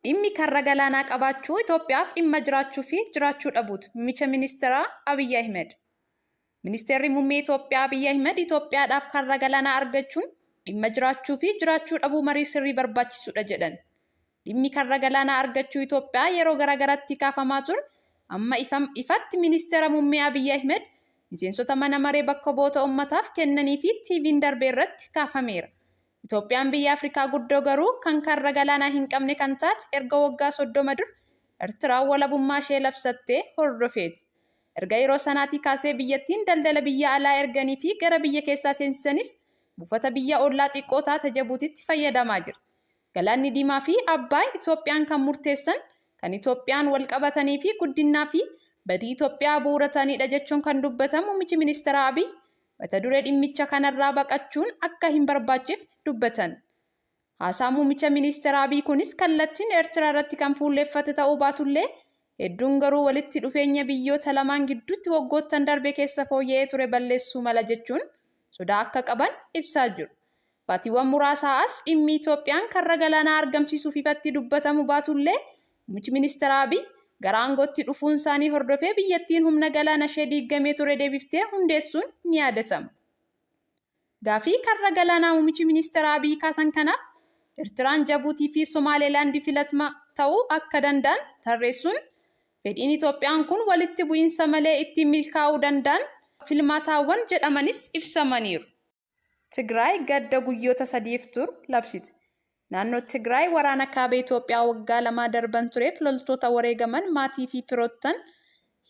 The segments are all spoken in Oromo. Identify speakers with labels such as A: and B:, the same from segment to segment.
A: Dhimmi karra galaanaa qabaachuu Itoophiyaaf dhimma jiraachuu fi jiraachuu dhabuuti Muummicha Ministeeraa Abiy Ahimed. Ministeerri Muummee Itoophiyaa Abiy Ahimed Itoophiyaadhaaf karra galaanaa argachuun dhimma jiraachuu fi jiraachuu dhabuu marii sirrii barbaachisuudha jedhan. Dhimmi karra galaanaa argachuu Itoophiyaa yeroo garaagaraatti kaafamaa ture amma ifatti Ministeera Muummee Abiy Ahimed miseensota mana maree bakka bu'oota uummataaf kennanii fi TV'n darbe irratti kaafameera. Itoophiyaan biyya Afrikaa guddoo garuu kan karra galaanaa hin qabne kan taate erga waggaa 30 dura Ertiraan walabummaa ishee labsattee hordofeeti. Erga yeroo sanaatii kaasee biyyattiin daldala biyya alaa erganii fi gara biyya keessaa seensisanis buufata biyya ollaa xiqqoo taate Jabuutitti fayyadamaa jirti. Galaanni Diimaa fi Abbaay Itoophiyaan kan murteessan, kan Itoophiyaan walqabatanii fi guddinnaa fi badii Itoophiyaa bu'uura ta'anidha jechuun kan dubbatan Muummichi Ministeeraa Abiy mata duree dhimmicha kanarraa baqachuun akka hin barbaachifne dubbatan. Haasaa Muummicha Ministeera Abiy kunis kallattiin Eertiraa irratti kan fuulleeffate ta'uu baatullee hedduun garuu walitti dhufeenya biyyoota lamaan gidduutti waggoottan darbe keessa fooyya'ee ture balleessuu mala jechuun sodaa akka qaban ibsaa jiru. Baatiiwwan muraasaa as dhimmi Itoophiyaan karra galaanaa argamsiisuuf ifatti dubbatamu baatullee Muummichi Ministeera Abiy gara aangootti dhufuun isaanii hordofee biyyattiin humna galaana ishee diiggamee ture deebiftee hundeessuun ni yaadatama. Gaafii karra galaanaa Muummichi Ministeera Abiy kaasan kanaaf Ertiraan Jabuutii fi Somaaleelaandi filatma ta'uu akka danda'an tarreessuun fedhiin Itoophiyaan kun walitti bu'iinsa malee ittiin milkaa'uu danda'an filmaataawwan jedhamanis ibsamaniiru. Tigraay gadda guyyoota sadiif turu labsite. Naannoo Tigraay waraana Kaaba Itoophiyaa waggaa lamaa darban tureef loltoota wareegaman maatii fi firoottan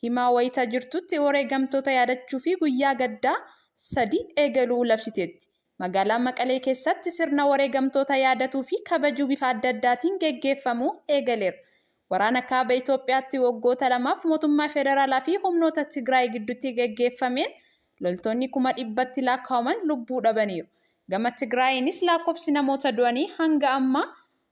A: himaa wayita jirtutti wareegamtoota yaadachuufi guyyaa gaddaa sadi eegaluu labsiteetti. Magaalaa Maqalee keessatti sirna wareegamtoota yaadatuu fi kabajuu bifa adda addaatiin geggeeffamuu eegaleera. Waraana Kaaba Itoophiyaatti waggoota lamaaf mootummaa federaalaa fi humnoota Tigraay gidduutti geggeeffameen loltoonni 100,000tti lakkaa'aman lubbuu dhabaniiru. Gama Tigraayiinis lakkoofsi namoota du'anii hanga ammaa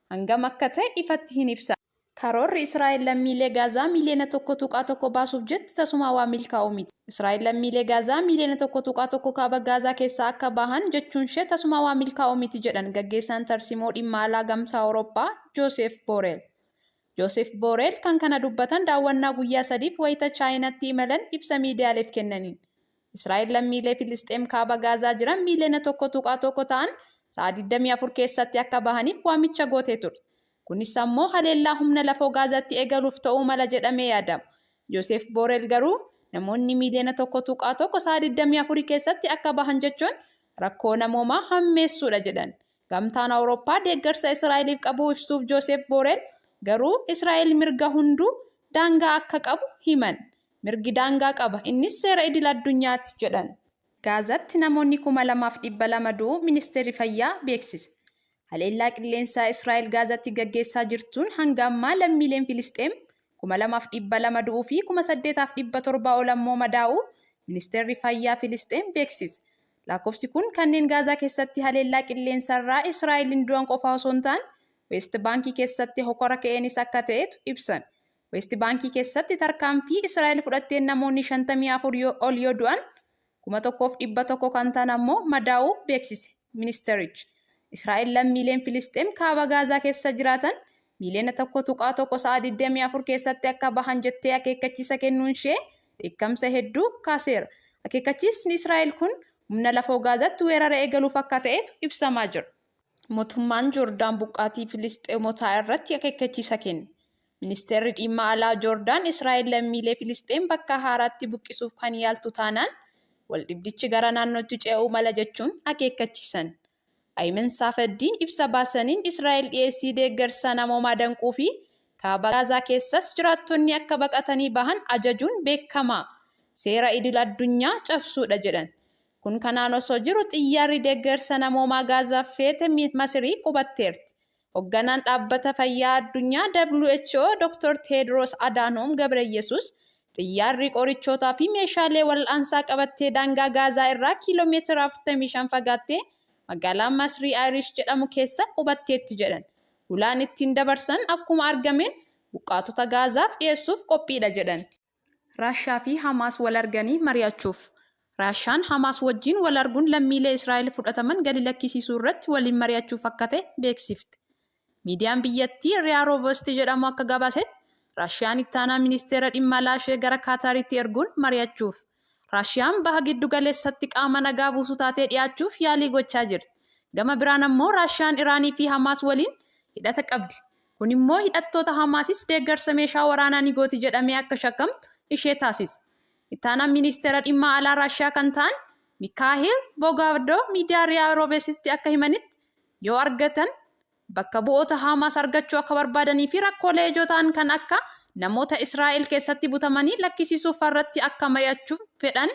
A: hangam akka ta'e ifatti hin ibsamne. Karoorri Israa'el lammiilee Gaazaa miiliyoona 1.1 baasuuf jettu tasumaa waan milkaa'u miti. Israa'el lammiilee Gaazaa miiliyoona 1.1 kaaba Gaazaa keessaa akka bahan jechuunshee tasumaa waan milkaa'u miti jedhan gaggeessaan tarsimoo dhimma alaa Gamtaa Awurooppaa Jooseef Booreel. Jooseef Booreel kan kana dubbatan daawwannaa guyyaa sadiif wayita Chaayinaatti imalan ibsa miidiyaaleef kennaniin. Israa'el lammiilee Filisxeem kaaba Gaazaa jiran miiliyoona 1.1 ta'an sa'a 24 keessatti akka bahaniif waamicha gootee turte. Kunis ammoo haleellaa humna lafoo Gaazaatti eegaluuf ta'uu mala jedhamee yaadama. Jooseef Booreel garuu namoonni miiliyoona 1.1 sa'a 24 keessatti akka bahan jechuun rakkoo namoomaa hammeessuudha jedhan. Gamtaan Awurooppaa deeggarsa Israa'eliif qabu ibsuuf Jooseef Booreel garuu Israa'el mirga hunduu daangaa akka qabu himan. Mirgi daangaa qaba, innis seera idil-addunyaati, jedhan. Gaazaatti namoonni 2,200 du'uu Ministeerri Fayyaa beeksise. Haleellaa qilleensaa Israa'el Gaazaatti gaggeessaa jirtuun hanga ammaa lammiileen Filisxeem 2,200 du'uu fi 8,700 ol ammoo madaa'uu Ministeerri Fayyaa Filisxeem beeksise. Lakkoofsi kun kanneen Gaazaa keessatti haleellaa qilleensarraa Israa'eliin du'an qofa osoo hin taane Weest Baankii keessatti hokora ka'eenis akka ta'etu ibsame. Weest Baankii keessatti tarkaanfii Israa'el fudhatteen namoonni 54 ol yoo du'an 1,100 kan ta'an ammoo madaa'uu beeksise ministeerichi. Israa'el lammiileen Filisxeem kaaba Gaazaa keessa jiraatan miiliyoona 1.1 sa'a 24 keessatti akka bahan jettee akeekkachiisa kennuunshee dheekkamsa hedduu kaaseera. Akeekkachiisni Israa'el kun humna lafoo Gaazaatti weerara eegaluuf akka ta'etu ibsamaa jira. Mootummaan Joordaan buqqaatii Filisxeemotaa irratti akeekkachiisa kenne. Ministeerri Dhimma Alaa Joordaan Israa'el lammiilee Filisxeem bakka haaraatti buqqisuuf kan yaaltu taanaan waldhibdichi gara naannootti ce'uu mala jechuun akeekkachiisan. Ayiman Saafaddiin ibsa baasaniin Israa'el dhiyeessii deeggarsa namoomaa danquu fi Kaaba Gaazaa keessas jiraattonni akka baqatanii bahan ajajuun beekamaa seera idil-addunyaa cabsuudha jedhan. Kun kanaan osoo jiru xiyyaarri deeggarsa namoomaa Gaazaaf feete Masirii qubatteerti. Hogganaan Dhaabbata Fayyaa Addunyaa, WHO, Dr. Teedroos Adaanoom Gabreyyesuus xiyyaarri qorichootaa fi meeshaalee wal'aansaa qabattee daangaa Gaazaa irraa kiiloo meetira 45 fagaattee magaalaa Masrii Ayirish jedhamu keessa qubatteetti jedhan. Hulaan ittiin dabarsan akkuma argameen buqqaatota Gaazaaf dhiyeessuuf qophiidha jedhan. Raashiyaa fi Hamaas wal arganii mari'achuuf. Raashiyaan Hamaas wajjiin wal arguun lammiilee Israa'el fudhataman gadi lakkisiisuu irratti waliin mari'achuuf akka ta'e beeksifte. Miidiyaan biyyattii Riyaa Roovosti jedhamu akka gabaasetti Raashiyaan ittaanaa ministeera dhimma alaa ishee gara Kaataaritti erguun mari'achuuf. Raashiyaan Baha Giddugaleessatti qaama nagaa buusu taatee dhiyaachuuf yaalii gochaa jirti. Gama biraan ammoo Raashiyaan Iraanii fi Hamaas waliin hidhata qabdi. Kunimmoo hidhattoota Hamaasis deeggarsa meeshaa waraanaa ni gooti jedhamee akka shakkamtu ishee taasisa. Ittaanaan Ministeera Dhimma Alaa Raashiyaa kan ta'an Mikaahil Bogaavdoo miidiyaa Riyaa Roovesitti akka himanitti, yoo argatan bakka bu'oota Haamaas argachuu akka barbaadanii fi rakkoolee ijoo ta'an kan akka namoota Israa'el keessatti butamanii lakkisiisuufaarratti akka mari'achuu fedhan.